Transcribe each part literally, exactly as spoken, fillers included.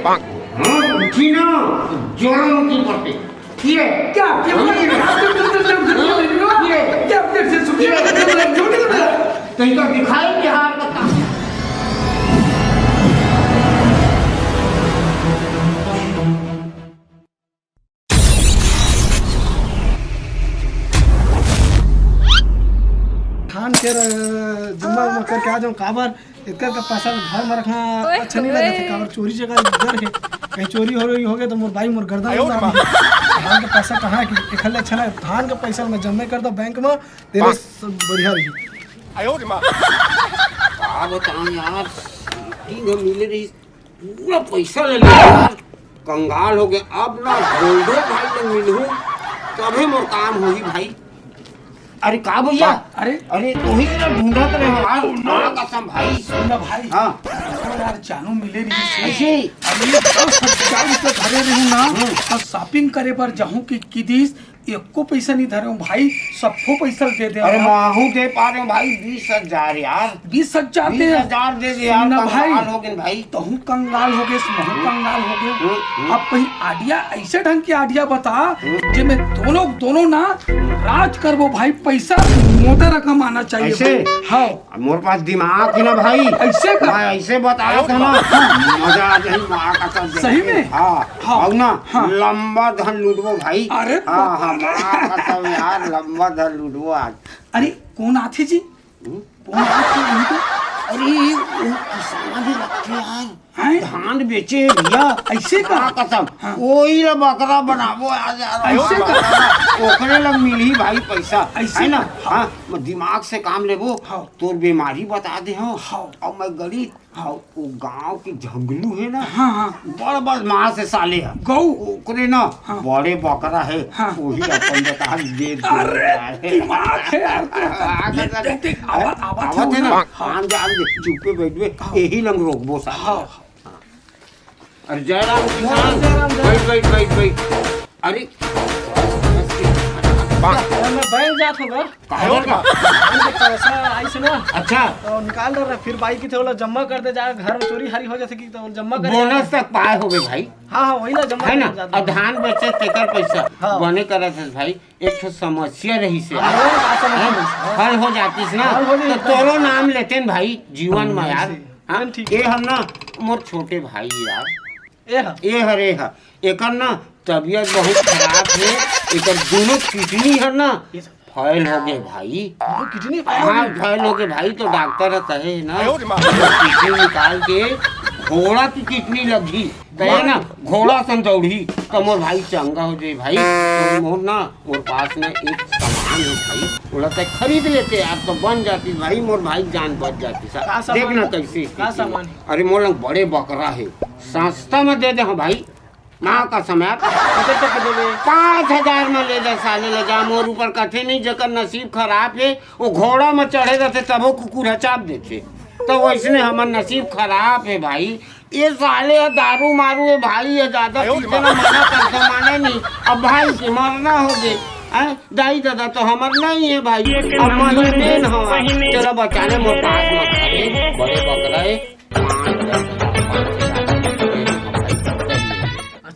हाँ, उठी ना, जोर में की पड़ते। ये। क्या? क्या? ये। ये। क्या? क्या? क्या? क्या? क्या? क्या? क्या? तो इनका दिखाई बिहार का काम। धान के र-, जम्मा उम्मा करके आ जाऊं, काबर एकर का पैसा घर में रखना ओए अच्छा नहीं होए। लगता, काबर चोरी जगह डर है, कहीं चोरी हो रही होगे तो मोर बाई मोर गर्दन आयो उड़ा रे माँ। दी। धान का पैसा कहाँ है कि एखर ले अच्छा ना, धान का पैसा मैं जम्मे कर दो बैंक में, तेरे सब बढ़िया रही। आयो रे माँ। का बताऊं यार, तीन मिले रही, पूरा पैसा ले लिया यार, कंगाल हो गया। अब ना गोल्डो भाई ले मिलहूं, तभे मोर काम होही भाई। अरे का भैया? अरे? अरे तोही ला ढूंढत रहे हो यार। माँ कसम भाई। सुन ना भाई। हाँ। देखो यार, जानू मिले नहीं से। ऐसे ही? अरे दस हजार रुपये धरे रहूं ना, हम्म। तो shopping करे बर जाहूं कि, कि दिस एको पैसा नहीं धरे हूँ भाई, सब्बो पैसा दे दे अरे हूँ। माहू दे पा रहे हूँ भाई, बीस हजार यार। बीस हजार दे। बीस हजार दे दे यार, ना भाई। कंगाल हो गए भाई। तहूँ कंगाल हो गए, महू कंगाल हो गए। हम्म, हम्म। अब कहीं idea, ऐसे ढंग के idea बता, हम्म। जे मैं दोनों, दोनों ना राज करबो भाई, पैसा मोटा रकम आना चाहिए ऐसे? भाई। हाँ। अब मोर पास दिमाग है ना भाई। ऐसे का? मैं ऐसे बता था ना, मजा आ जाए, माँ कसम। सही में? हाँ। हाँ। अब ना, हाँ। लंबा धन लूटबो भाई। अरे हाँ, बाप हाँ, रे। माँ कसम यार, लंबा धन लूटबो आज। अरे, कौन आथे जी? हम्म? कौन आथे? अरे, वो किसान ही लगथे यार। हैं? धान बेचे हे भैया। ऐसे का? माँ कसम। हाँ। वही ला बकरा बनाबो आज यार। ऐसे का? ओकरे ला मिलही भाई पैसा। ऐसे है ना? का? हाँ, मैं दिमाग से काम लेबो। हाँ। तोर बीमारी बता दे हूँ। हाँ। और मैं गणित हाँ, वो गांव के झंगलू है ना, हाँ, हाँ। बड़ बदमाश है साले है। गऊ? ओकरे ना हाँ। बड़े बकरा है, हाँ। वही अपन बता दे दे अरे, यार। दिमाग है यार तोर। हाँ, ये देख, देख, आवाज, आवाज आवत है ना, ना? हाँ। आन दे, आन दे, चुप्पे बैठबे, हाँ। यही लंग रोकबो साले। हाँ। अरे जय राम किसान, जय राम, जय राम। बैठ, बैठ, बैठ, बैठ। अरे, अरे, मैं बैंक जात हूँ गा। काहे का? बैंक के पैसा आइस ना। अच्छा। तो निकाल दे रहा, फिर बाई की थे, बोला, "जम्मा कर दे, जा घर में चोरी हारी हो जाथे कि तो जम्मा कर।" बोनस तक पाए होबे भाई। हाँ, हाँ, वही ना, जम्मा है ना? कर जाते। अब धान बेचे तेकर पैसा हाँ। बने करत हस भाई। एक ठो समस्या रही से हाँ, हाँ, समस्या हैं? रही से। हल हो जातीस ना, हल हो जातीस तो ना। तोरो नाम लेते न भाई, जीवन हाँ, में यार। ऐसे। हाँ? ठीक। ये हम ना, मोर छोटे भाई यार। ए हा। ए हरे हा, एकर ना तबीयत बहुत खराब हे, एकर दोनों किडनी हर ना ये सब। फेल हो गे भाई। दोनों किडनी फेल हो हाँ, गे? फेल हो गे भाई, तो डॉक्टर ह कहे हे ना, आयो रे माँ। किडनी निकाल के घोड़ा की किडनी लगही, कहे ना, घोड़ा सन दौड़ही, तो मोर भाई चंगा हो जाए भाई। तो मोर ना, मोर पास ना एक सामान हे भाई, ओला तैं खरीद लेते यार, तो बन जाती भाई, मोर भाई जान बच जाती सा। का सामान देख ना हे? कैसे का स्थिति। सामान हे? अरे मोर लंग बड़े बकरा हे, सस्ता में दे दे हाँ भाई, माँ कसम यार। कतेक तक के देबे? पाँच हजार में ले जा साले, ले जा। मोर ऊपर कथे नहीं, जेकर नसीब खराब हे, वो घोड़ा में चढ़े रहते, तभो कुकुर ह चाप देते। तो वैसने हमर नसीब खराब हे भाई। ये साले ह दारू मारू हे भाई, ये ज्यादा पीते ना, मना करते, माने नहीं। अब भाई के मरना हो गए, हैं? दाई दादा तो हमर नहीं हे भाई। अब महीने न हो, चलो बचा ले, मोर पास में खड़े, बड़े बकरा हे।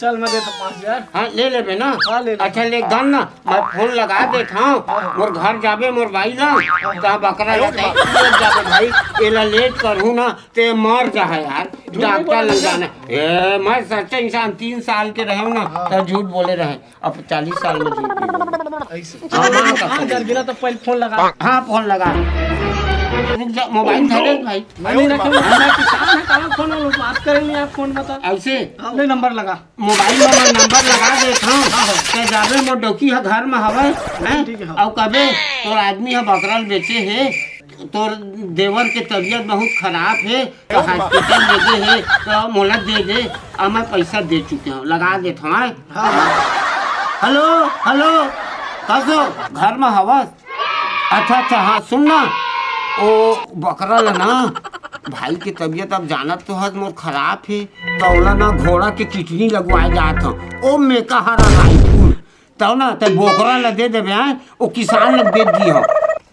चल, मैं देता पाँच हजार। हाँ, ले लेबे ना। हाँ, ले ले। अच्छा, ले गन ना, मैं फोन लगा देत हूँ। हाँ, हाँ। मोर घर जाबे, मोर बाई ना, हाँ, हाँ। तहाँ बकरा ला दे, ले जाबे भाई, एला लेट करहूँ ना, ते मर जाहे यार। झूठ नहीं डॉक्टर बोला ले भैया। जाना। ए, मैं सच्चा इंसान, तीन साल के रहे ना, हाँ। तो झूठ बोले रहे। अब चालीस साल में झूठ नहीं बोलूं। ऐसे। हाँ, हाँ, पाँच हजार गिरा तो पहले फोन लगा। हाँ, फोन लगा। रुक जा, मोबाइल धरे भाई। मैं नहीं रखे, मैं किसान है, कहाँ फोन वाला बात करेंगे आप, फोन बता। ऐसे? हाँ, ले नंबर लगा। मोबाइल में मैं नंबर लगा देत हूँ। हाँ, हाँ। ते जाबे मोर डौकी ह घर में हवय, हैं? ठीक है, हाँ। अउ कबे तोर आदमी ह बकरा ल बेचे हे, तोर देवर के तबीयत बहुत खराब हे, तो हॉस्पिटल ले गे हे, तो मोला दे दे, अब मैं पैसा दे चुके हूँ, लगा देत हूँ, हैं? हाँ। हेलो, हेलो, कस हो? घर में हवस? अच्छा, अच्छा, हाँ, सुन ना, ओ बकरा ला ना, भाई के तबीयत अब जानत तो हस मोर खराब हे, त ओला ना घोड़ा के किडनी लगवाए जात हूँ, ओ मेकाहारा रायपुर, तब ना, ते बोकरा ला दे देबे, हैं? ओ किसान ला दे दिए हूँ।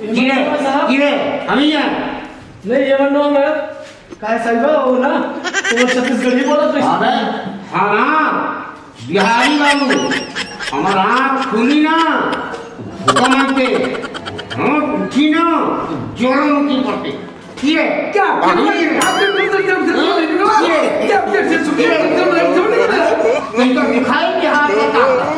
किरे, किरे, हम ही हैं। नहीं, ये मन नाम है। काय साहिब, वो ना, वो छत्तीसगढ़ी बोला तो। अबे, हाँ ना, बिहारी बाबू, हमार आँख खुली ना, भूखा मांगते, हाँ, उठी ना, जोरों की पड़ते। किरे, क्या? किरे। तुमको दिखाई बिहार का ताकत।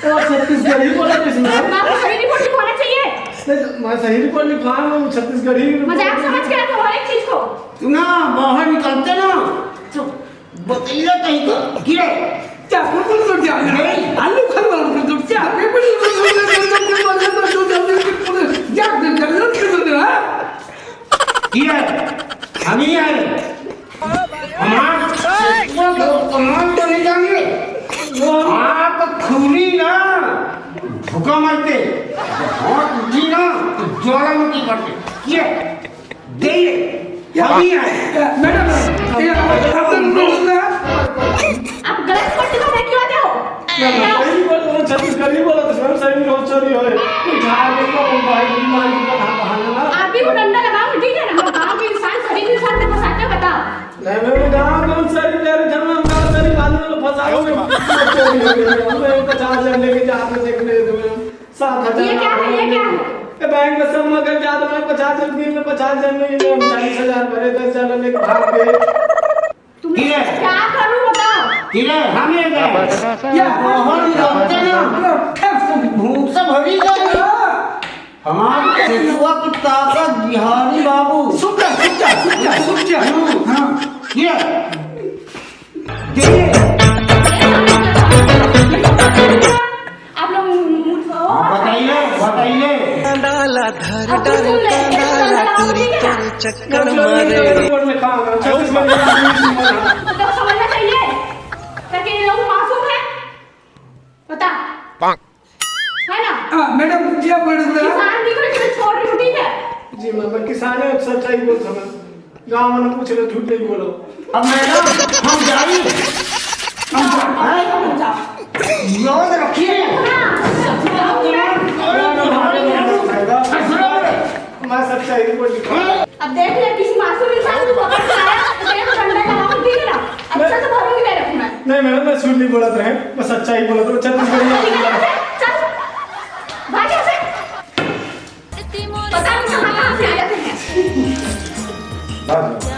वो छत्तीसगढ़ी बोला तो इसमें। आपको सही रिपोर्ट लिखवाना चाहिए। नहीं, तो मैं सही रिपोर्ट लिखवा रहा हूँ, छत्तीसगढ़ी रिपोर्ट। मजाक समझ के रखो हर एक चीज को। तू ना बाहर निकलते ना, तो बतैया कहीं का। किरे। क्या? नहीं। आलू खा लो, तो क्या? किरे, हम ही आए। हमार वो कमाल तो नहीं जानिए। आँख खुली ना, भूखा मरते, हाथ उठी ना तो ज्वालामुखी फटते। ये दे ये, अभी आए। मैडम, ये आप, आप लोग आप गलत पट्टी में क्यों आते हो? सही बोल रहे हो, छत्तीसगढ़ी बोला तो सही में रोज चोरी हो रही। झाड़ देखो, भाई, बीमारी का बहाना ना। आप भी वो डंडा लगाओ, ठीक है ना? हम गाँव के इंसान, सभी इंसान को फंसाते हो, बताओ। नहीं, मैं गाँव कौन सा रिपेयर था, मैं गाँव से निकालने वाला फंसा हूँ। चोरी हो गई है, मैं पचास हजार लेके जा रहे, देखने तुम्हें सात हजार ये क्या है, ये क्या है? ये बैंक में सब मगर जा रहे, मैं पचास हजार, मैं पचास हजार नहीं, मैं चालीस हजार भरे, दस हजार लेके भाग गए। तुम किरे? क्या करूँ बताओ? किरे, हम ये गए। या। बहुत ही लगते ना। ठेस से भूख से भरी जाएगी। हमारी ससुआ की ताकत बिहारी बाबू। सुन जा, सुन जा, सुन जा, सुन जा। हम्म। हाँ। ये। देखिए। आप लोग मूर्ख हो। हाँ, बताइए, बताइए। डाला धर अब तुम सुन ले, डाला इसको टूरी डाला, तोर चक्कर मारे। तो समझना चाहिए, ताकि ये लोग मासूम है। बता। है ना? हाँ, मैडम, जी, आप बोल रहे थे। किसान दिख रहे, छोड़ रही हूँ, ठीक है? जी, मैं, मैं किसान है, सच्चाई बोल रहा हूँ। गाँव में पूछ रहे, झूठ नहीं बोलो। अब मैडम, हम जाई। हम जा-, हैं? याद रखिए। मैं सच्चाई बोल रहा हूँ। अब देख ले, किसी मासूम इंसान को पकड़ के लाया, तो तेरे को डंडा लगाऊंगी, ठीक है ना? अच्छा से भरूंगी तेरे को मैं। नहीं मैडम, मैं झूठ नहीं बोलत रहे, मैं सच्चाई बोलत रहे। छत्तीसगढ़ी चल, भाग यहाँ से। पता नहीं कहाँ, कहाँ से आ जाते हैं। भाग।